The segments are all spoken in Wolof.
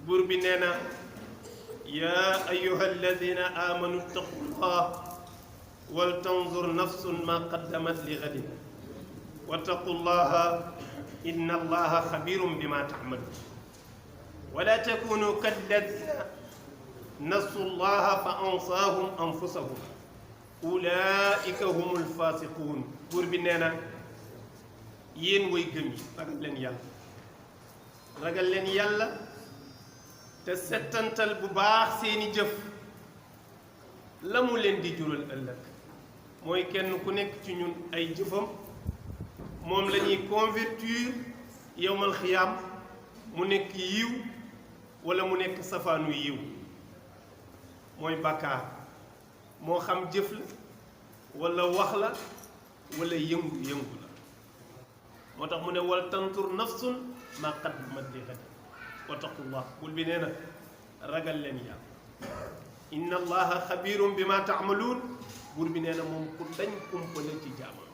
buur bi nee na yaa ayyuha alladina amanu ittaqullah wal tanzur nafsun ma qaddamat li gadin wattaqullaha inna allaha xabirum bima taamaluun wala takunu kalladina nasu llaha fa ansaahum anfusahum ulaika humul fasiquun buur bi nee na yéen way gëm yi ragal leen yàlla te settantal bu baax seeni jëf la mu leen di jural ëllëg mooy kenn ku nekk ci ñun ay jëfam moom la ñuy convertir yowmal xiyaam mu nekk yiw wala mu nekk safaanu yiw mooy bàkkaar moo xam jëf la wala wax la wala yëngu-yëngu la moo tax mu ne wal tantur nafsun ma qaddamat li gadin wattaqullah bul bi nee na ragal leen yàlla inna allaha xabirum bi ma taamaluun buur bi nee na moom ku dañ kumpale ci jaamam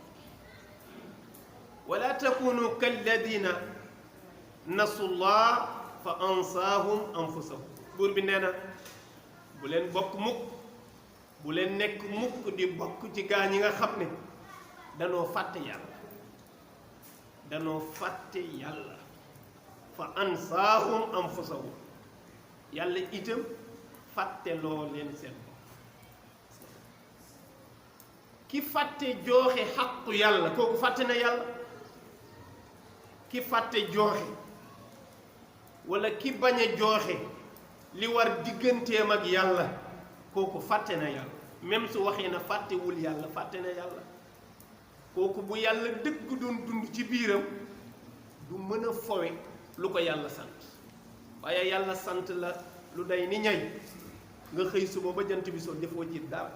wala takunu kalladina nasu llah fa ansaahum anfusahum buur bi nee na bu leen bokk mukk bu leen nekk mukk di bokk ci gaa ñi nga xam ne danoo fàtte yàlla fa ansaahum anfusahum yàlla itam fàtteloo leen seen bopp ki fàtte jooxe xaqu yàlla kooku fàtte na yàlla ki fàtte jooxe wala ki bañ a jooxe li war digganteem ak yàlla kooku fàtte na yàlla même su waxee na fàttewul yàlla fàtte na yàlla kooku bu yàlla dëgg doon dund ci biiram du mën a fowe lu ko yàlla sant waaye yàlla sant la lu day ni ñay nga xëy suba ba jant bi soo defoo ci dara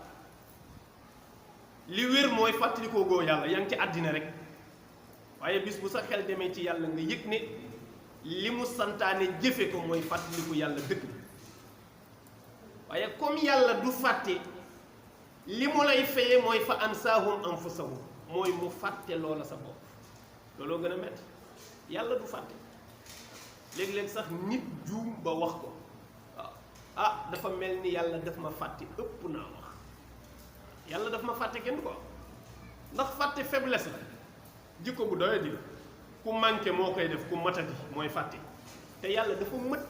li wér mooy fàttalikoo goo yàlla yaa ngi ci àddina rek waaye bis bu sa xel demee ci yàlla nga yëg ne li mu santaane jëfe ko mooy fàttaliku yàlla dëgg waaye comme yàlla du fàtte li mu lay feye mooy fa ansaahum anfusahum mooy mu fàtte loola sa bopp looloo gën a métti yàlla du fàtte léeg-léeg sax nit juum ba wax ko waaw ah dafa mel ni yàlla daf ma fàtte ëpp naa wax yàlla daf ma fàtte kenn ko ndax fàtte faiblesse la jikko bu doyadi la ku manqué moo koy def ku matadi mooy fàtte te yàlla dafa mët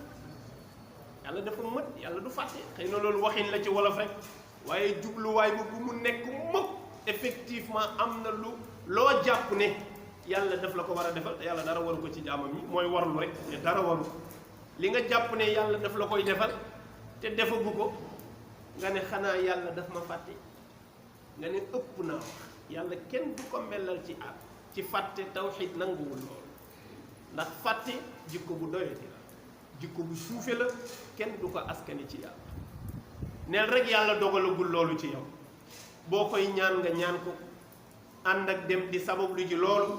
yàlla du fàtte xëy na loolu waxin la ci wolof rek waaye jubluwaay bu mu nekk mukk effectivement am na loo jàpp ne yàlla daf la ko war a defal te yàlla dara waru ko ci jaamam yi mooy warlu rek te dara waru li nga jàpp ne yàlla daf la koy defal te defagu ko nga ne xanaa yàlla daf ma fàtte nga ne ëpp naa wax yàlla kenn du ko melal ci fàtte tawxiid nanguwul loolu ndax fàtte jikko bu doyati la jikko bu suufe la kenn du ko askani ci yàlla neel rek yàlla dogalagul loolu ci yow boo koy ñaan nga ñaan ko ànd ak dem di sabablu ji loolu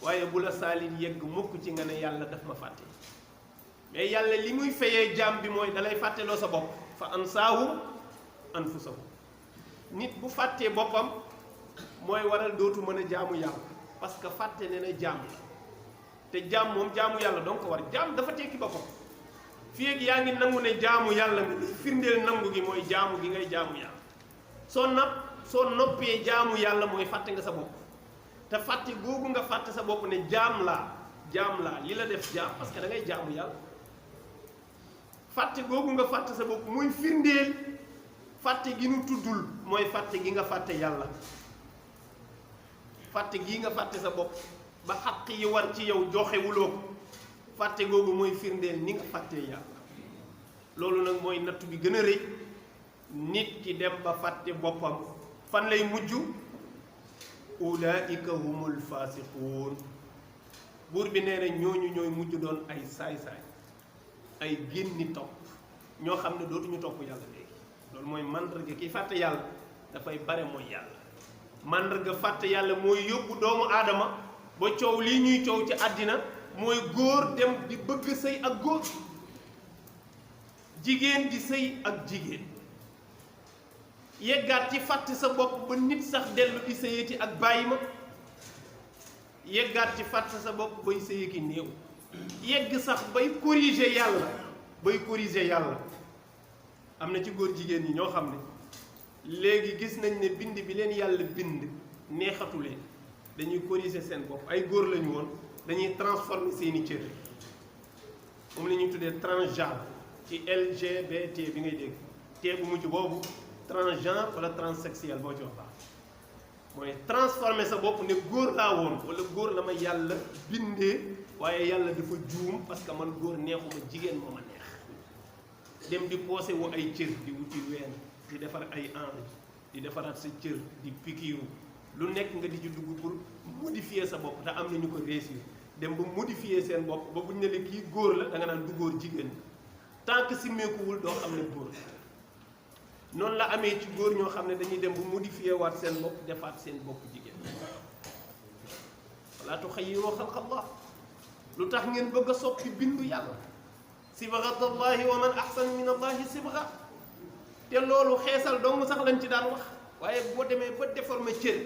waaye bu la saalin yegg mukk ci nga ne yàlla daf ma fàtte mais yàlla li muy fayee jaam bi mooy dalay fàtteloo sa bopp fa ansaahum anfusahum nit bu fàttee boppam mooy waral dootu mën a jaamu yàlla parce que fàtte ne na jaam la te jaam moom jaamu yàlla donc war jaam dafa tekki boppam fii ak yaa ngi nangu ne jaamu yàlla nga li firndeel nangu gi mooy jaamu gi ngay jaamu yàlla soo noppee jaamu yàlla mooy fàtte nga sa bopp te fàtte googu nga fàtte sa bopp ne jaam laa li la def jaam parce que da ngay jaamu yàlla fàtte googu nga fàtte sa bopp muy firndeel fàtte gi nu tuddul mooy fàtte gi nga fàtte yàlla fàtte gi nga fàtte sa bopp ba xaq yi war ci yow joxewuloo ko fàtte googu mooy firndeel ni nga fàttee yàlla loolu nag mooy nattu bi gën a rëy nit ki dem ba fàtte boppam fan lay mujj ulaika humul fasiquun buur bi nee na ñooñu ñooy mujj doon ay saay-saay ay génni topp ñoo xam ne dootuñu topp yàlla léegi loolu mooy màndarga ki fàtte yàlla dafay bare mooy yàlla màndarga fàtte yàlla mooy yóbbu doomu aadama ba coow lii ñuy coow ci àddina mooy góor dem di bëgg sëy ak góor jigéen di sëy ak jigéen yeggaat ci fàtte sa bopp ba nit sax dellu di sëyati ak bàyyi ma yeggaat ci fàtte sa bopp bay sëyaki néew yegg sax bay corriger yàlla bay corriger yàlla am na ci góor jigéen ñi ñoo xam ne léegi gis nañ ne bind bi leen yàlla bind neexatu leen dañuy corriger seen bopp ay góor lañu woon dañuy transformer seeni cër moom la ñuy tuddee transgenre ci LGBT bi ngay dégg te bu mujj boobu transgenre wala transsexuel boo ci wax baax mooy transformer sa bopp ne góor laa woon wala góor la ma yàlla bindee waaye yàlla dafa juum parce que man góor neexuma jigéen moo ma neex dem di poosé wu ay cër di wuti ween di defar ay ange di defaraat sa cër di pikiiru lu nekk nga di ci dugg pour modifier sa bopp te am na ñu ko réussir dem ba modifier seen bopp ba buñ ne la kii góor la da nga naan du góor jigéen tant que simmeekuwul doo xam ne góor noonu la amee ci góor ñoo xam ne dañuy dem ba modifier waat seen bopp defaat seen bopp jigéen wala tuxayyiroo xalqallah lu tax ngeen bëgg a soppi bindu yàlla sibghatallahi wa man ahsan min allahi sibgha te loolu xeesal dong sax lañ ci daan wax waaye boo demee ba déformé cër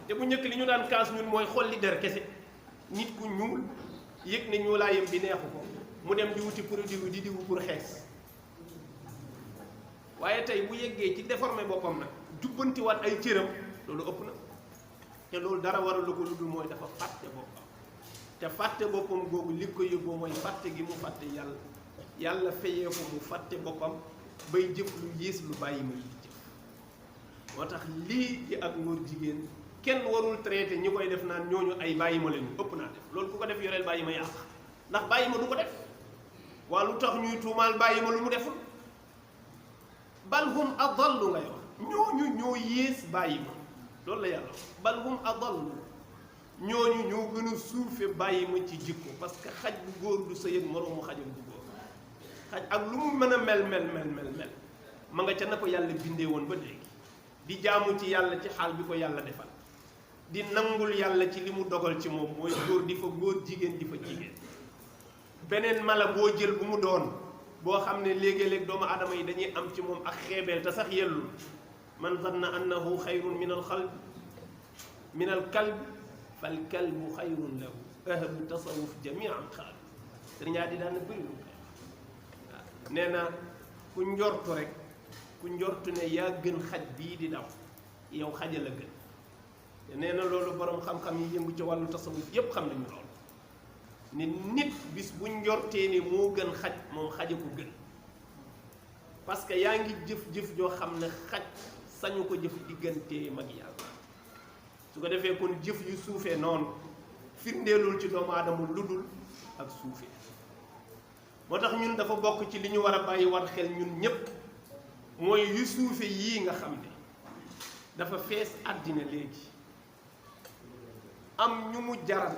te bu njëkk li ñu daan kaas ñun mooy xolli der kese nit ku ñuul yëg ne ñuulaayam bi neexu ko mu dem di wuti produit bi di diwu pour xees waaye tey bu yeggee ci déformé boppam nag jubbantiwaat ay cëram loolu ëpp na te loolu dara waral ko lu dul mooy dafa fàtte boppam te fàtte boppam googu li ko yóbboo mooy fàtte gi mu fàtte yàlla yàlla fayee ko mu fàtte boppam bay jëf lu yées lu bàyyi ma yi jëf moo tax lii di ak ngóor jigéen kenn warul traité ñi koy def naan ñooñu ay bàyyi ma lañu ëpp naa def loolu ku ko def yoreel bàyyi ma yàq ndax bàyyi ma du ko def waa lu tax ñuy tuumaal bàyyi ma lu mu deful bal hum adallu ngay wax ñooñu ñoo yées bàyyi ma loolu la yàlla wax bal hum adallu ñooñu ñoo gën a suufe bàyyi ma ci jikko parce que xaj bu góor du sëy ak moroomu xajam bu góor xaj ak lu mu mën a mel ma nga ca na ko yàlla bindee woon ba léegi di jaamu ci yàlla ci xaal bi ko yàlla defal di nangul yàlla ci li mu dogal ci moom mooy góor di fa góor jigéen di fa jigéen beneen mala boo jël bu mu doon boo xam ne léegi-léeg doomu aadama yi dañuy am ci moom ak xeebeel te sax yellul man zanna annahu xayrun min al kalb fal kalbu xayrun lahu ahlu tasawuf jamian xaal sëriñaa di daan na bëri lu waaw nee na ku njortu rek ku njortu ne yaa gën xaj bii di daw yow xaja la gën te nee na loolu borom xam-xam yi yëngu ci wàllu tasawuf yépp xam nañu loolu ne nit bis bu njortee ne moo gën xaj moom xaja ko gën parce que yaa ngi jëf-jëf joo xam ne xaj sañu ko jëf diggante mag yàlla su ko defee kon jëf yu suufee noonu firndeelul ci doomu aadama lu dul ak suufee moo tax ñun dafa bokk ci li ñu war a bàyyi war xel ñun ñépp mooy yu suufe yii nga xam ne dafa fees àddina léegi am ñu mu jaral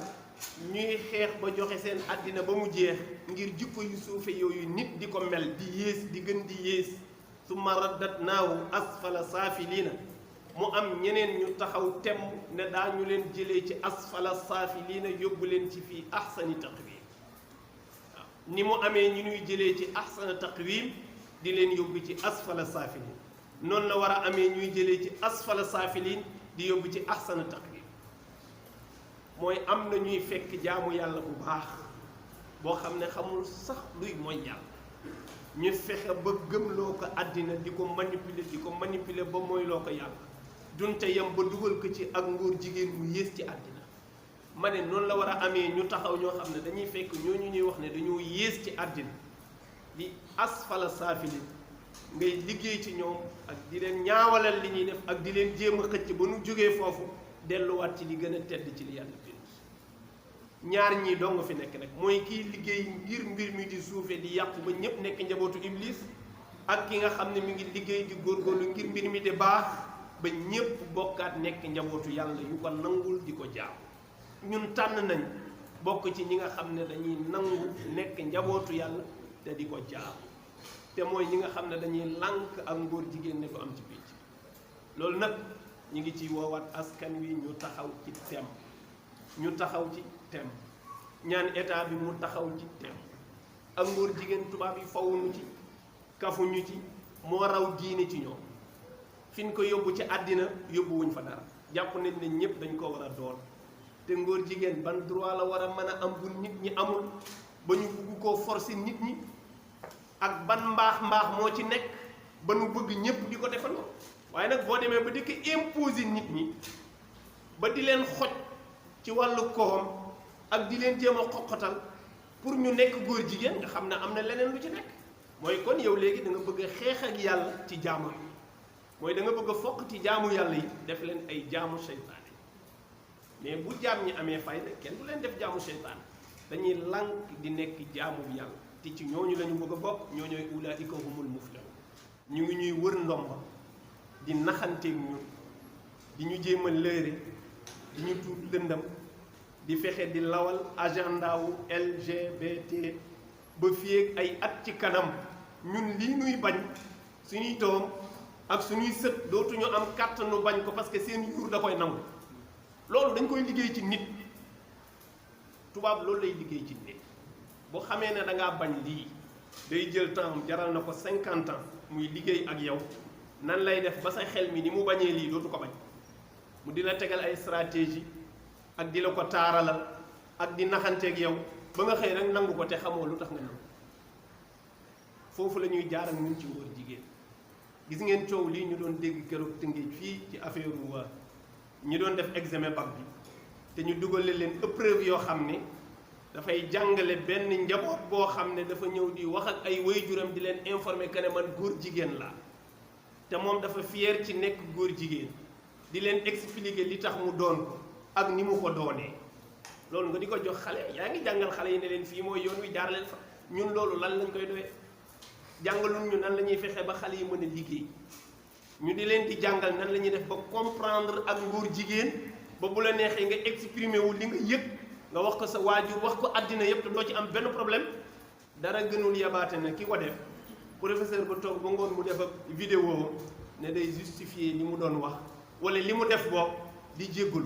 ñuy xeex ba joxe seen àddina ba mu jeex ngir jikko yu suufe yooyu nit di ko mel di yées di gën di yées summa raddatnaahu asfala saafiliina mu am ñeneen ñu taxaw temm ne daañu leen jëlee ci asfala saafiliina yóbbu leen ci fii ahsani taqwiim waaw ni mu amee ñu ñuy jëlee ci ahsana taqwiim di leen yóbbu ci asfala saafiliin noonu la war a amee ñuy jëlee ci asfala saafiliin di yóbbu ci ahsana taqwiim mooy am na ñuy fekk jaamu yàlla bu baax boo xam ne xamul sax luy mooy yàlla ñu fexe ba gëmloo ko àddina di ko manipuler ba mooy loo ko yàlla dunte yam ba dugal ko ci ak ngóor jigéen mu yées ci àddina ma ne noonu la war a amee ñu taxaw ñoo xam ne dañuy fekk ñooñu ñuy wax ne dañoo yées ci àddina di asfala saafili ngay liggéey ci ñoom ak di leen ñaawalal li ñuy def ak di leen jéem a xëcc ba nu jógee foofu delluwaat ci li gën a tedd ci li yàlla bind ñaar ñii doo nga fi nekk nag mooy kiy liggéey ngir mbir mi di suufe di yàqu ba ñépp nekk njabootu iblis ak ki nga xam ne mi ngi liggéey di góorgóorlu ngir mbir mi di baax ba ñépp bokkaat nekk njabootu yàlla yu ko nangul di ko jaam ñun tànn nañ bokk ci ñi nga xam ne dañuy nangu nekk njabootu yàlla te di ko jaam te mooy ñi nga xam ne dañuy lànk ak ngóor jigéen ne du am ci pénc loolu nag ñu ngi ci woowaat askan wi ñu taxaw ci tem ñaan état bi mu taxaw ci tem ak ngóor jigéen tubaab yi fawuñu ci kafuñu ci moo raw diine ci ñoom fi ñu ko yóbbu ci àddina yóbbuwuñ fa dara jàpp nañ ne ñëpp dañ ko war a doon te ngóor jigéen ban droit la war a mën a am bu nit ñi amul ba ñu bugg koo forcer nit ñi ak ban mbaax moo ci nekk ba nu bëgg ñépp di ko defandoo waaye nag boo demee ba di ko imposer nit ñi ba di leen xoj ci wàllu koom ak di leen jéem a xoqatal pour ñu nekk góor jigéen nga xam ne am na leneen lu ci nekk mooy kon yow léegi da nga bëgg a xeex ak yàlla ci jaamu yi mooy da nga bëgg a fokk ci jaamu yàlla yi def leen ay jaamu seytaane mais bu jaam ñi amee fayda kenn du leen def jaamu seytaane dañuy lànk di nekk jaamu yàlla te ci ñooñu la ñu bëgg a bokk ñooñooy ulaa'ika humul muflihun ñu ngi ñuy wër ndomba di naxanteeg ñun di ñu jéem a lëre di ñu tuut lëndam di fexe di lawal agenda wu LGBT ba fii ak ay at ci kanam ñun lii nuy bañ suñuy doom ak suñuy sët dootuñu am kàttanu bañ ko parce que seen yuur da koy nangu loolu dañ koy liggéey ci nit tubaab loolu lay liggéey ci nit boo xamee ne da ngaa bañ lii day jël temps jaral na ko 50 ans muy liggéey ak yow nan lay def ba sa xel mi ni mu bañee lii dootu ko bañ mu di la tegal ay stratégie ak di la ko taaralal ak di naxanteeg yow ba nga xëy rek nangu ko te xamoo lu tax nga nangu foofu la ñuy jaar ak ñun ci ngóor jigéen gis ngeen coow lii ñu doon dégg keroog Tëngéej fii ci affaire waa ñi doon def examen bac bi te ñu dugale leen épreuve yoo xam ne dafay jàngale benn njaboot boo xam ne dafa ñëw di wax ak ay waajuram di leen informer que ne man góor jigéen la te moom dafa fier ci nekk góor jigéen di leen expliquer li tax mu doon ko ak ni mu ko doonee loolu nga di ko jox xale yaa ngi jàngal xale yi ne leen fii mooy yoon wi jaar leen fa ñun loolu lan lañ koy doyee jàngalul ñu nan la ñuy fexe ba xale yi mën a liggéey ñu di leen di jàngal nan la ñuy def ba comprendre ak ngóor jigéen ba bu la neexee nga exprimer wu li nga yëg nga wax ko sa waajur wax ko àddina yëpp te doo ci am benn problème dara gënul yabaate na ki ko def professeur ba toog ba ngoon mu def ak vidéo ne day justifier li mu doon wax wala li mu def bopp di jéggul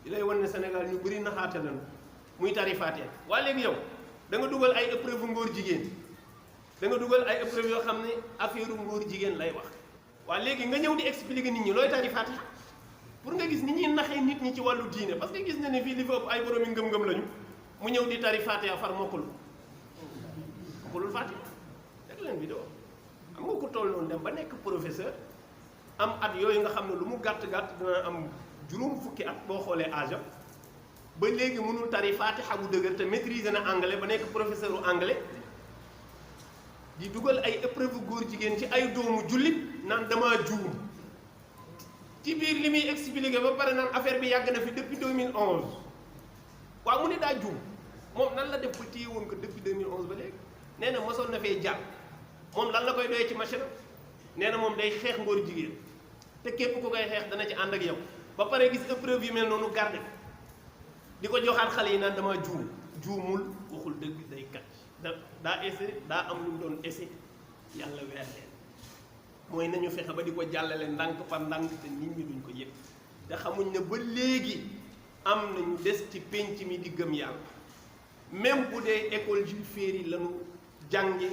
di lay wan ne Sénégal ñu bëri naxaate lañu muy tarifaatee waa léegi yow da nga dugal ay épreuve ngóor jigéen da nga dugal ay épreuve yoo xam ne affaire ngóor jigéen lay wax waa léegi nga ñëw di expliquer nit ñi looy tarifaate pour nga gis ni ñuy naxee nit ñi ci wàllu diine parce que gis na ne fii li fa ëpp ay boroomi ngëm-ngëm lañu mu ñëw di tarifaate far mokkulul fàtte dégg leen vidéo am nga ko toll noonu dem ba nekk professeur am at yooyu nga xam ne lu mu gàtt-gàtt dina am juróom fukki at boo xoolee âge am ba léegi mënul tari faatiha bu dëgër te maîtriser na anglais ba nekk professeur u anglais di dugal ay épreuve góor jigéen ci ay doomu jullit naan dama juum ci biir li muy expliqué ba pare naan affaire bi yàgg na fi depuis 2011 waaw mu ne daa juum moom nan la def ba téye woon ko depuis 2011 ba léegi nee na mosoon na fee jàll moom lan la koy doyee ci machine nee na moom day xeex ngóor jigéen te képp ku koy xeex dana ci ànd ak yow ba pare gis épreuve yu mel noonu garde di ko joxaat xale yi naan dama juumul waxul dëgg day kat daa essayé daa am lu mu doon essayé yàlla weer leen mooy nañu fexe ba di ko jàllale ndànk par ndànk te nit ñi duñ ko yëg te xamuñ ne ba léegi am nañu des ci pénc mi di gëm yàlla même bu dee école Jules Ferry lañu jànge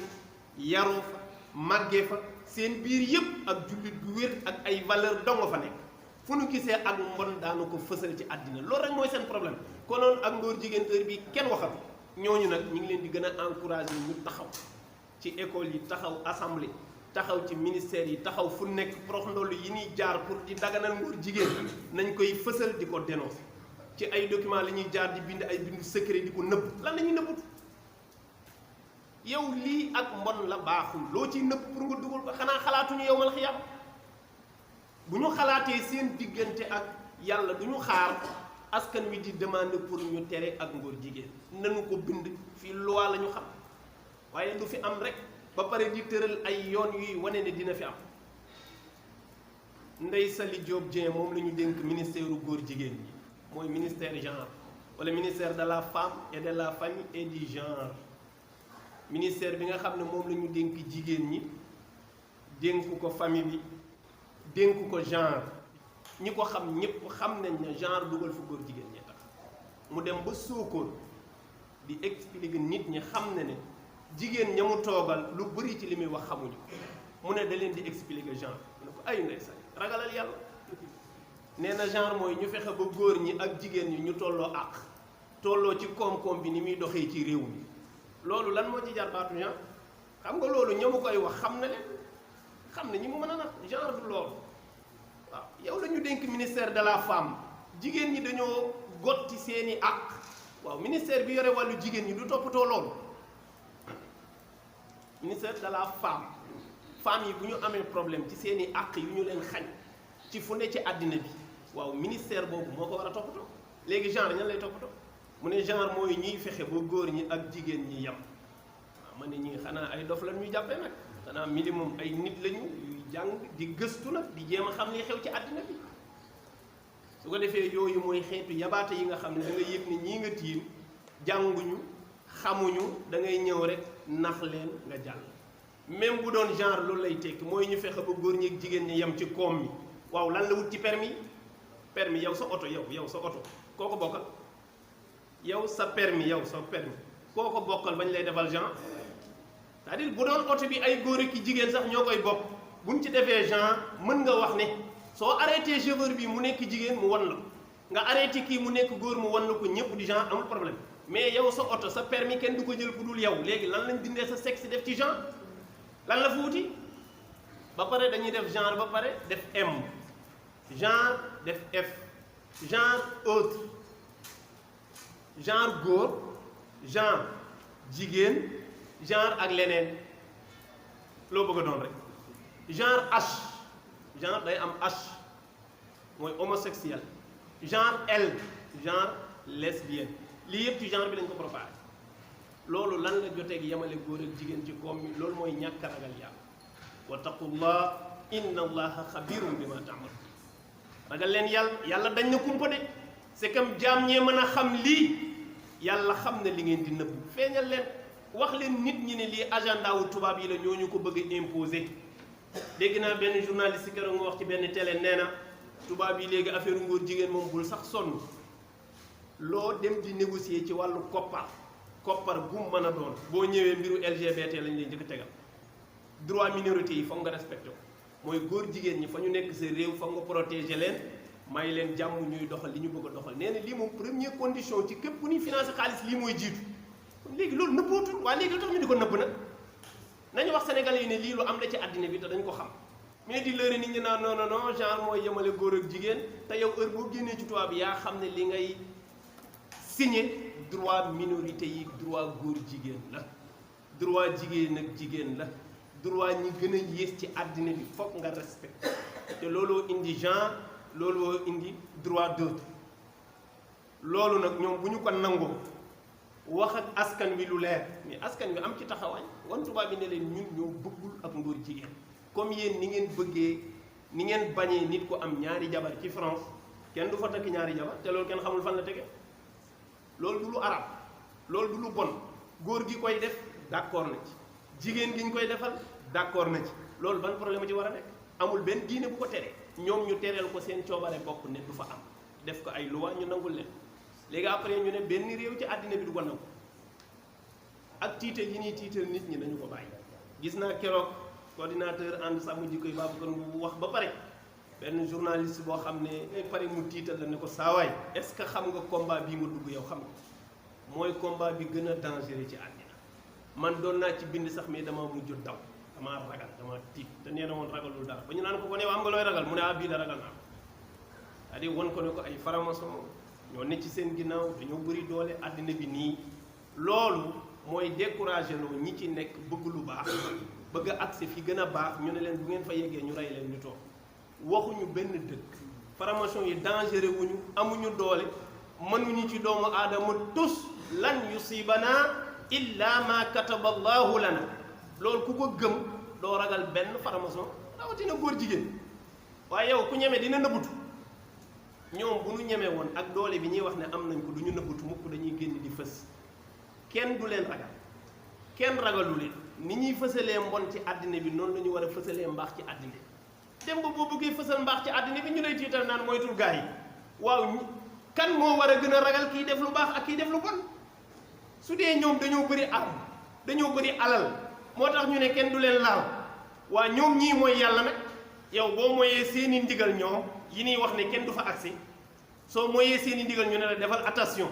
yaroo fa màggee fa seen biir yëpp ak jullit gu wér ak ay valeur dongo fa nekk fu nu gisee ak mbon daanu ko fësal ci àddina loolu rek mooy seen problème konoon ak ngóor jigéen heure bi kenn waxatu ñooñu nag ñu ngi leen di gën a encouragé ñu taxaw ci école yi taxaw assemblée taxaw ci ministère yi taxaw fu nekk prox ndollu yi ñuy jaar pour di daganal ngóor jigéen nañ koy fësal di ko dénoncer ci ay document la ñuy jaar di bind ay bindu secret di ko nëbb lan la ñuy nëbbut yow lii ak mbon la baaxul loo ciy nëbb pour nga dugal ko xanaa xalaatuñu yow mal xiyaam bu ñu xalaatee seen diggante ak yàlla du ñu xaar askan wi di demander pour ñu tere ak ngóor jigéen nanu ko bind fii loi la ñu xam waaye du fi am rek ba pare di tëral ay yoon yuy wane ne dina fi am Ndeye Saly Diop Dieng moom la ñu dénk ministère u góor jigéen ñi mooy ministère genre wala ministère de la femme et de la famille et du genre ministère bi nga xam ne moom la ñu dénk jigéen ñi dénk ko famille bi dénk ko genre ñi ko xam ñëpp xam nañ ne genre dugal fu góor jigéen ñi tax mu dem ba sookoon di expliquer nit ñi xam ne ne jigéen ña mu toogal lu bëri ci li muy wax xamuñu mu ne da leen di expliquer genre mu ne ko ay Ndeye Saly ragalal yàlla nee na genre mooy ñu fexe ba góor ñi ak jigéen ñi ñu tolloo àq tolloo ci koom-koom bi ni muy doxee ci réew mi loolu lan moo ci jar baatu genre xam nga loolu ña mu koy wax xam na leen xam ne ñi mu mën a nax genre du loolu waaw yow la ñu dénk ministère de la femme jigéen ñi dañoo gotti seeni àq waaw ministère bi yore wàllu jigéen ñi du toppatoo loolu ministère de la femme femmes yi bu ñu amee problème ci seeni àq yu ñu leen xañ ci fu ne ci àddina bi waaw ministère boobu moo ko war a toppatoo léegi genre ñan lay toppatoo mu ne genre mooy ñuy fexe ba góor ñi ak jigéen ñi yem waaw ma ne ñi xanaa ay dof lan ñuy jàppee nag xanaa minimum ay nit lañu yuy jàng di gëstu nag di jéem a xam li xew ci àddina bi su ko defee yooyu mooy xeetu yabaate yi nga xam ne da nga yëg ni ñii nga tiim jànguñu xamuñu da ngay ñëw rek nax leen nga jàll même bu doon genre loolu lay tekki mooy ñu fexe ba góor ñi ak jigéen ñi yem ci koom mi waaw lan la wut ci permis yow sa oto yow sa oto koo ko bokkal yow sa permis koo ko bokkal bañ lay defal genre c'est-à-dire bu doon oto bi ay góor ak jigéen sax ñoo koy bokk buñ ci defee genre mën nga wax ne soo arrêté chauffeur bi mu nekk jigéen mu wan la nga arrêté kii mu nekk góor mu wan la ko ñëpp di genre amul problème mais yow sa oto sa permis kenn du ko jël ku dul yow léegi lan lañ dindee sa sexe def ci genre lan la fuuti ba pare dañuy def genre ba pare def M genre def F genre autre genre góor genre jigéen genre ak leneen loo bëgg a doon rek genre H genre day am H mooy homosexuel genre L genre lesbienne lii yëpp ci genre bi lañ ko préparé loolu lan la joteeg yemale góor ak jigéen ci koom mi loolu mooy ñàkk a ragal yàlla wa taqullah inna allaha xabirum bima ta'mal ragal leen yàlla dañ na kumpa de c'est comme jaam ñee mën a xam lii yàlla xam na li ngeen di nëbb feeñal leen wax leen nit ñi ne lii agenda wu tubaab yi la ñooñu ko bëgg a imposer dégg naa benn journaliste keroog mu wax ci benn télé nee na tubaab yi léegi affaire ngóor jigéen moom bul sax sonn loo dem di négocier ci wàllu koppar gum mën a doon boo ñëwee mbiru LGBT lañ lay njëkk a tegal droit minorité yi foog nga respecté ko mooy góor jigéen ñi fa ñu nekk sa réew foog nga protéger leen may leen jàmm ñuy doxal li ñu bëgg a doxal nee na lii moom première condition ci képp ku ñuy financé xaalis lii mooy jiitu léegi loolu nëbbootul waaye léegi lu tax ñu di ko nëbb nag nañu wax sénégalais yi ne lii lu am la ci àddina bi te dañ ko xam mais di lëre nit ñi naan non genre mooy yemale góor ak jigéen te yow heure boo génnee ci tubaab bi yaa xam ne li ngay signé droit minorité yi droit góor jigéen la droit jigéen ak jigéen la droit ñi gën a yées ci àddina bi foog nga respecté te looloo indi genre looloo indi droit d'autre loolu nag ñoom bu ñu ko nangoo wax ak askan wi lu leer mais askan wi am ci taxawaay wan tubaab bi ne leen ñun ñoo bëggul ak ngóor jigéen comme yéen ni ngeen bëggee ni ngeen bañee nit ko am ñaari jabar ci France kenn du fa takk ñaari jabar te loolu kenn xamul fan la tege loolu du lu arab loolu du lu bon góor gi koy def d'accord na ci jigéen gi ñu koy defal d'accord na ci loolu ban problème ci war a nekk amul benn diine bu ko tere ñoom ñu tereel ko seen coobare bopp ne du fa am def ko ay loi ñu nangul leen léegi après ñu ne benn réew ci àddina bi du ko nangu ak tiital yi ñuy tiital nit ñi nañu ko bàyyi gis naa keroog coordinateur ànd sàmm jikko yi Babacar Mbow wax ba pare benn journaliste boo xam ne pare mu tiital la ne ko saawaay est-ce que xam nga combat bii nga dugg yow xam nga mooy combat bi gën a dangereux ci àddina man doon naa ci bind sax mais dama mujj daw dama ragal dama tiit te nee na woon ragalul dara ba ñu naan ko ne am nga looy ragal mu ne bii da ragal naa c'est-à-dire won ko ne ko ay faramason ñoo ne ci seen ginnaaw dañoo bëri doole àddina bi nii loolu mooy découragé loo ñi ci nekk bëgg lu baax bëgg a accès fi gën a baax ñu ne leen bu ngeen fa yeggee ñu rey leen ñu toog waxuñu benn dëkk faramason yi dangereux wuñu amuñu doole mënuñu ci doomu aadama tus lan yusibana illa ma kataba allahu lana loolu ku ko gëm doo ragal benn faramason rawatina góor jigéen waaye yow ku ñeme dina nëbbutu ñoom bu ñu ñeme woon ak doole bi ñuy wax ne am nañ ko du ñu nëbbutu mukk dañuy génn di fës kenn du leen ragal kenn ragalu leen ni ñuy fësalee mbon ci àddina bi noonu la ñu war a fësalee mbaax ci àddina bi dem ba boo bëggee fësal mbaax ci àddina bi ñu lay tiital naan moytul gaa yi waaw kan moo war a gën a ragal kiy def lu baax ak kiy def lu bon su dee ñoom dañoo bëri arme dañoo bëri alal moo tax ñu ne kenn du leen laal waa ñoom ñii mooy yàlla nag yow boo mooyee seeni ndigal ñoom yi ñuy wax ne kenn du fa agsi soo mooyee seeni ndigal ñu ne la defal attention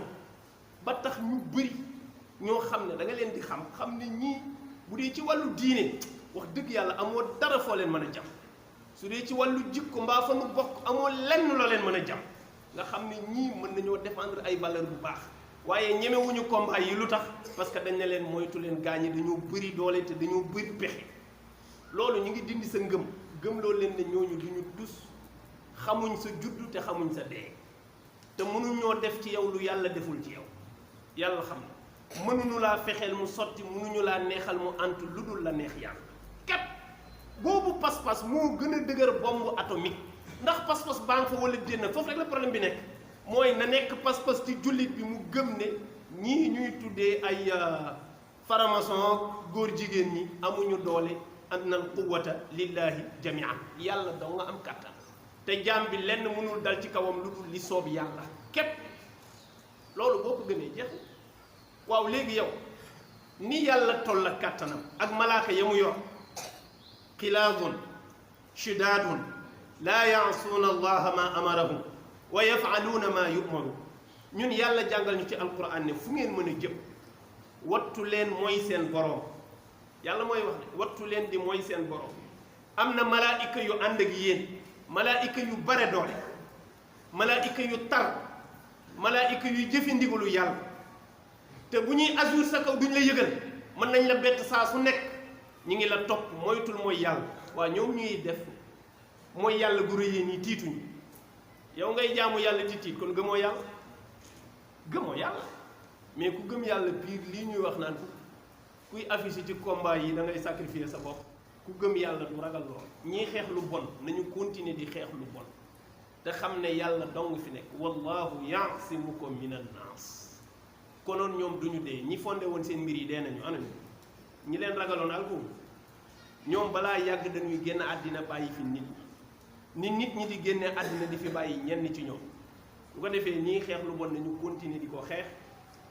ba tax ñu bëri ñoo xam ne da nga leen di xam ne ñii bu dee ci wàllu diine wax dëgg yàlla amoo dara foo leen mën a jam su dee ci wàllu jikko mbaa fa nu bokk amoo lenn loo leen mën a jam nga xam ne ñii mën nañoo défendre ay valeur bu baax waaye ñemewuñu combat yi lu tax parce que dañ ne leen moytu leen gaañi dañoo bëri doole te dañoo bëri pexe loolu ñu ngi dindi sa ngëm gëm loolu leen ne ñooñu duñu tus xamuñ sa juddu te xamuñ sa dee te mënuñoo def ci yow lu yàlla deful ci yow yàlla xam na mënuñu laa fexeel mu sotti mënuñu laa neexal mu antu lu dul la neex yàlla kat boobu pas-pas moo gën a dëgër bombe atomique ndax pas-pas baa fa wala déet nag foofu rek la problème bi nekk mooy na nekk pas-pas ci jullit bi mu gëm ne ñii ñuy tuddee ay faramason góor jigéen ñi amuñu doole anna al quwwata lillahi jamian yàlla doo nga am kàttan te jaam bi lenn mënul dal ci kawam lu dul li soob yàlla képp loolu boo ko gëmee jeex waaw léegi yow ni yàlla toll ak kàttanam ak malaaka ya mu yor xilaadun shidaadun laa yaasuuna allaha ma amarahum wa yafaluuna ma yumaru ñun yàlla jàngal ñu ci alquran ne fu ngeen mën a jëm wattu leen mooy seen boroom yàlla mooy wax ne wattu leen di mooy seen boroom am na malaayika yu ànd ak yéen malaayika yu bare doole malaayika yu tar malaayika yu jëfi ndigalu yàlla te bu ñuy azur sa kaw duñ la yëgal mën nañ la bett saa su nekk ñi ngi la topp moytul mooy yàlla waa ñoom ñuy def mooy yàlla gu rëyee nii tiituñu yow ngay jaamu yàlla di tiit kon gëmoo yàlla gëmoo yàlla mais ku gëm yàlla biir lii ñuy wax naan kuy affiché ci combat yi da ngay sacrifier sa bopp ku gëm yàlla du ragal lool ñii xeex lu bon nañu continuer di xeex lu bon te xam ne yàlla dong fi nekk wallahu yaasimukum minan naas konoon ñoom duñu dee ñi fondé woon seen mbir yi dee nañu anañu ñi leen ragaloon alkum ñoom balaa yàgg dañuy génn àddina bàyyi fi nit ñi di génne àddina di fi bàyyi ñenn ci ñoom bu ko defee ñii xeex lu bon nañu continuer di ko xeex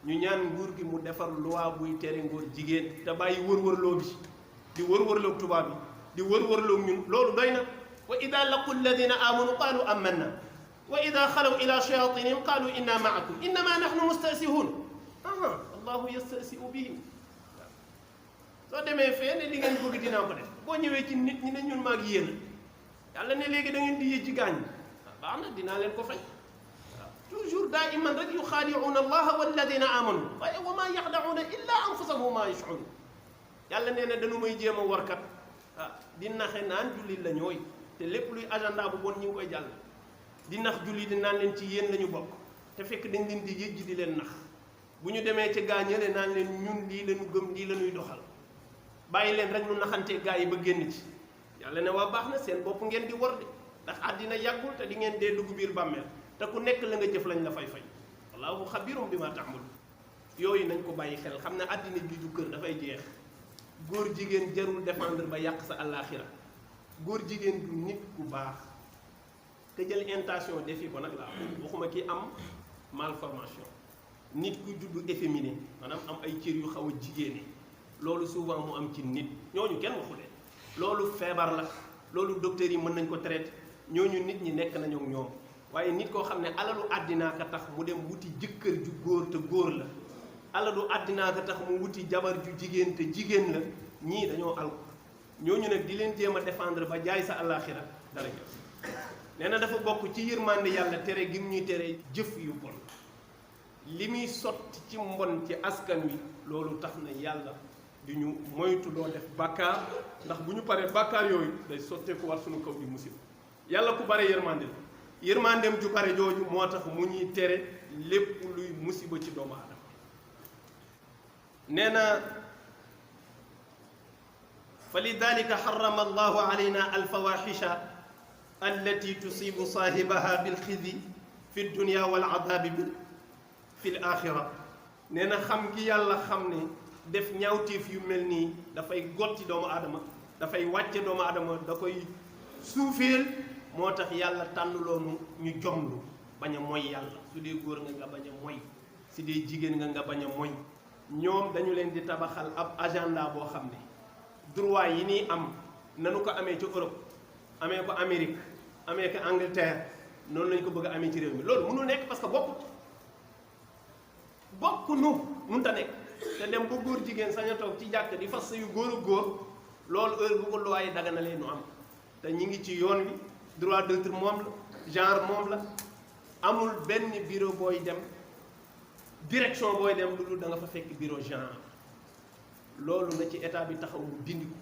ñu ñaan nguur gi mu defar loi buy tere ngóor jigéen te bàyyi wër-wërloo bi di wër-wërloog tubaab bi di wër-wërloog ñun loolu doy na wa ida laqu alladina amanu qaalu amanna wa ida xalaw ila shayatinihim qaalu inna maakum innama nahnu mustasihun allahu yastasiu bihim soo demee fee ne li ngeen bëgg dinaa ko def boo ñëwee ci nit ñi ne ñun maag yéen yàlla ne léegi da ngeen di yëj ci gaañ baax na dinaa leen ko fay toujours daa iman rek yuxaadicuuna allaha walladina amanu waaye wa maa yaxdacuuna illa anfusahum wa maa yashcuruun yàlla nee na dañu may jéem a warkat di naxe naan jullit la ñooy te lépp luy agenda bu bon ñu ngi koy jàll di nax jullit di naan leen ci yéen la ñu bokk te fekk dañ leen di yëj di leen nax bu ñu demee ci gaañale naan leen ñun lii la ñu gëm lii la ñuy doxal bàyyi leen rek nu naxantee gaa yi ba génn ci yàlla ne waa baax na seen bopp ngeen di war de ndax àddina yàggul te di ngeen dee dugg biir bàmmeel te ku nekk la nga jëf lañ la fay wallaahu xabirum bi ma taxmalu yooyu nañ ko bàyyi xel xam ne àddina bi du kër dafay jeex góor jigéen jarul défendre ba yàq sa àllaaxira góor jigéen du nit ku baax te jël intention defi ko nag laa waxuma ki am malformation nit ku juddu efféminé maanaam am ay cër yu xaw a jigéene loolu souvent mu am ci nit ñooñu kenn waxu leen loolu feebar la loolu docteur yi mën nañ ko traité ñooñu nit ñi nekk nañu ak ñoom waaye nit koo xam ne alalu àddinaa ka tax mu dem wuti jëkkër ju góor te góor la alalu àddinaa ka tax mu wuti jabar ju jigéen te jigéen la ñii dañoo alko ñooñu nag di leen jéem a défendre ba jaay sa àllaaxira dara jëf nee na dafa bokk ci yërmande yàlla tere gi mu ñuy tere jëf yu bon li muy sotti ci mbon ci askan wi loolu tax na yàlla di ñu moytu doo def bàkkaar ndax bu ñu paree bàkkaar yooyu day sotteeku war suñu kaw di musiba yàlla ku bare yërmande la yërmandeem ju bare jooju moo tax mu ñuy tere lépp luy musiba ci doomu aadama nee na fa lidalika xarama allahu alayna alfawaxisha allati tusibu saahibaha bilxidi fi dunia wal adabi fi l axira nee na xam gi yàlla xam ne def ñaawteef yu mel nii dafay gotti doomu aadama dafay wàcce doomu aadama da koy suufeel moo tax yàlla tànn loonu ñu jomlu bañ a moy yàlla su dee góor nga bañ a moy su dee jigéen nga bañ a moy ñoom dañu leen di tabaxal ab agenda boo xam ne droit yi nii am nanu ko amee ci Europe amee ko Amérique amee ko Angleterre noonu lañ ko bëgg a amee ci réew mi loolu mënul nekk parce que bokk nu mënta nekk te dem ba góor jigéen sañ a toog ci jàkk di fas yu góor ak góor loolu heure bu ko loi yi daganalee nu am te ñi ngi ci yoon wi droit d'auteur moom la genre moom la amul benn bureau booy dem direction booy dem lu dul da nga fa fekk bureau genre loolu na ci état bi taxaw mu dindi ko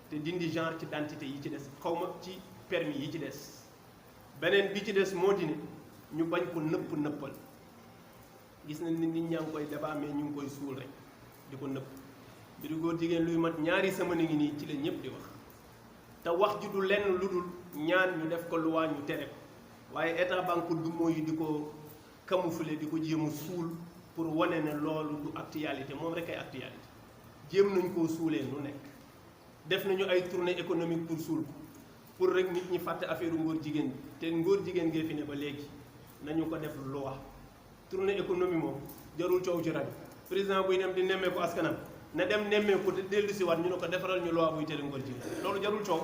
te dindi genre ci identité yi ci des xawma ci permis yi ci des beneen bi ci des moo di ne ñu bañ ko nëppal gis na nit ñaa ngi koy débat mais ñu ngi koy suul rek di ko nëpp mbiru góor jigéen luy mat ñaari semaine ngi nii ci la ñëpp di wax te wax ji du lenn lu dul ñaan ñu def ko loi ñu tere ko waaye état banque du mooy di ko camoufler di ko jéem a suul pour wane ne loolu du actualité moom rek ay actualité jéem nañ koo suulee nu nekk def nañu ay tournée économique pour suul ko pour rek nit ñi fàtte affaire ngóor jigéen bi te ngóor jigéen ngee fi ne ba léegi nañu ko def loi tournée économie moom jarul coow ci rajo président buy dem di nemmeeku askanam na dem nemmeeku te dellu si waat ñu ne ko defaral ñu loi buy tere ngóor jigéen loolu jarul coow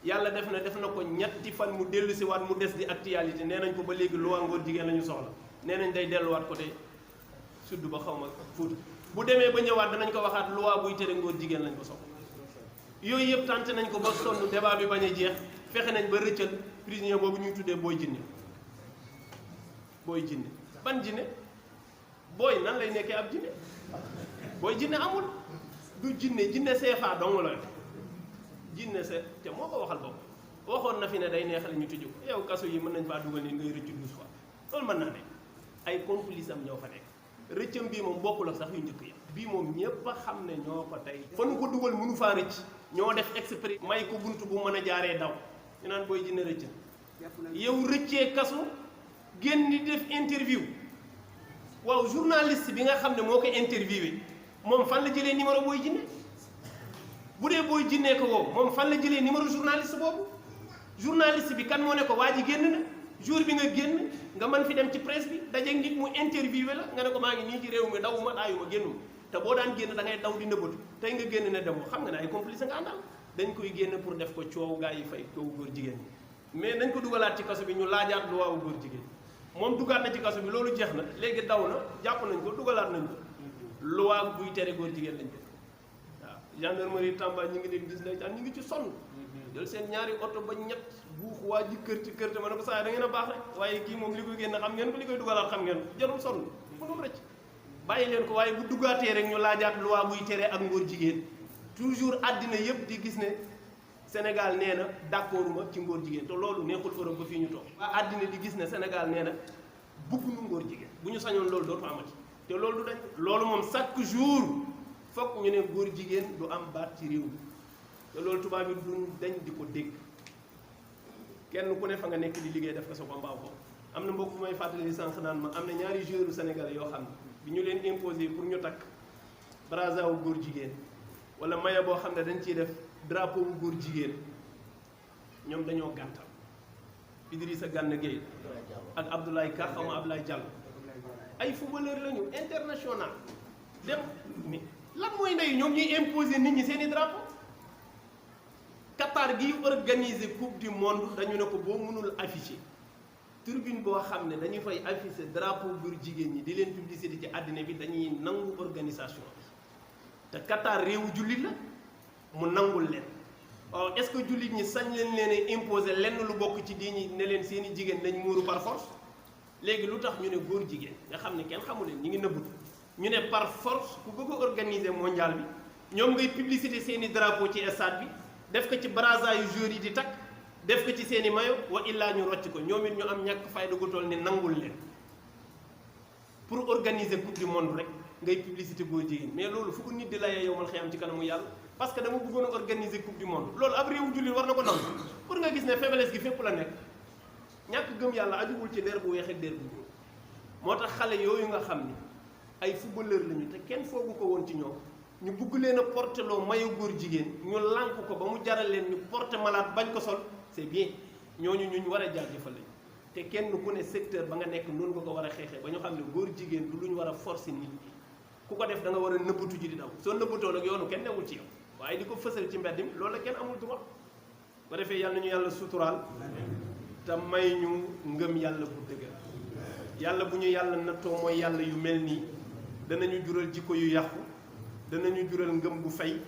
yàlla def na ko ñetti fan mu dellu si waat mu des di actualité nee nañ ko ba léegi loi ngóor jigéen la ñu soxla nee nañ day delluwaat côté sud ba xaw ma Fuuta bu demee ba ñëwaat danañ ko waxaat loi buy tere ngóor jigéen lañ ko soxla yooyu yëpp tenté nañ ko ba sonn débat bi bañ a jeex fexe nañ ba rëccal prisonnier boobu ñuy tuddee booy jinne ban jinne booy nan lay nekkee ab jinne booy jinne amul du jinne CFA dong la jinne se te moo ko waxal bopp waxoon na fi ne day neexal ñu tëju ko yow kaso yi mën nañ faa dugal ni ngay rëcc 12 fois loolu mën naa nekk ay complice am ñoo fa nekk rëccam bii moom bokkul ak sax yu njëkk yi bii moom ñépp a xam ne ñoo ko tey fa nu ko dugal mënu faa rëcc ñoo def exprès may ko bunt bu mën a jaaree daw ñu naan booy jinne rëcc yow rëccee kaso génn di def interview waaw journaliste bi nga xam ne moo ko interviewé moom fan la jëlee numéro booy jinne bu dee booy jinnee ko woo moom fan la jëlee numéro journaliste boobu journaliste bi kan moo ne ko waa ji génn na jour bi nga génn nga mën fi dem ci presse bi dajeeg nit mu interviewé la nga ne ko maa ngi nii ci réew mi dawuma daayuma génnuma te boo daan génn da ngay daw di nëbbatu tey nga génn ne demoo xam nga ne ay complice nga àndal dañ koy génn pour def ko coow gaa yi fay coow góor jigéen ñi mais nañ ko dugalaat ci kaso bi ñu laajaat lu waawu góor jigéen moom dugaat na ci kaso bi loolu jeex na léegi daw na jàpp nañ ko dugalaat nañ ko loi buy tere góor jigéen lañ def waaw gendarmerie Tamba ñi ngi leen gis nañ ñu ngi ci sonn jël seen ñaari oto ba ñett buux waa ji kër ci kër te ma ne ko saa da ngeen a baax rek waaye kii moom li koy génn xam ngeen ko li koy dugalaat xam ngeen ko jarul sonn mënum rëcc bàyyi leen ko waaye bu duggaatee rek ñu laajaat loi buy tere ak ngóor jigéen toujours àddina yëpp di gis ne Sénégal nee na d'accorduma ci ngóor jigéen te loolu neexul Europe ba fii ñu toog waa àddina di gis ne Sénégal nee na bëgguñu ngóor jigéen bu ñu sañoon loolu dootu amati te loolu du dañ loolu moom chaque jour fokk ñu ne góor jigéen du am baat ci réew mi te loolu tubaab yi duñ dañ di ko dégg kenn ku ne fa nga nekk di liggéey def ko sa mbaaw ko am na mbokk bu may fàttali sànq naan ma am na ñaari joueurs sénégalais yoo xam ne bi ñu leen imposé pour ñu takk brassard wu góor jigéen wala maillot boo xam ne dañ ciy def drapeau wu góor jigéen ñoom dañoo gàntal Idrissa Gana Gueye ak Abdoulaye Ka xaw ma Abdoulaye Diallo ay footballeur lañu international dem mais lan mooy ndey ñoom ñuy imposer nit ñi seeni drapeau Qatar gi organiser coupe du monde dañu ne ko boo mënul afficher tribune boo xam ne dañu fay afficher drapeau góor jigéen ñi di leen publicité ci àddina bi dañuy nangu organisation bi te Qatar réewu jullit la mu nangul leen waaw est-ce que jullit ñi sañ leen leen imposer lenn lu bokk ci diini ne leen seeni jigéen nañ muuru par force léegi lu tax ñu ne góor jigéen nga xam ne kenn xamu leen ñi ngi nëbbut ñu ne par force ku bëgg a organiser mondial bi ñoom ngay publicité seeni drapeau ci stade bi def ko ci brassard yu joueurs yi di takk def ko ci seeni maillot wa illaa ñu rocc ko ñoom it ñu am ñàkk fayda gu toll ni nangul leen pour organiser coupe du monde rek ngay publicité góor jigéen mais loolu fu ko nit di layee yow mal xëy am ci kanamu yàlla parce que dama bëggoon a organiser coupe du monde loolu ab réewu jullit war na ko nangu pour nga gis ne faiblesse gi fépp la nekk ñàkk gëm yàlla ajuwul ci der bu weex ak der bu ñuul moo tax xale yooyu nga xam ni ay footballeur lañu te kenn foogu ko woon ci ñoom ñu bugg leen a porter loo mayu góor jigéen ñu lànk ko ba mu jaral leen ñu porter malade bañ ko sol c'est bien ñooñu ñu war a jaajëfal lañu te kenn ku ne secteur ba nga nekk noonu nga ko war a xeexee ba ñu xam ne góor jigéen du lu ñu war a forcer nit ñi ku ko def da nga war a nëbbatu ji di daw soo nëbbatoo nag yoonu kenn newul ci yow waaye di ko fësal ci mbedd mi loolu la kenn amul droit ba defee yàlla nañu yàlla suturaal te may ñu ngëm yàlla bu dëgër yàlla bu ñu yàlla nattoo mooy yàlla yu mel nii danañu jural jikko yu yàqu danañu jural ngëm bu fay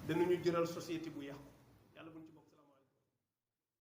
danañu jural société bu yàqu yàlla buñ ci bokk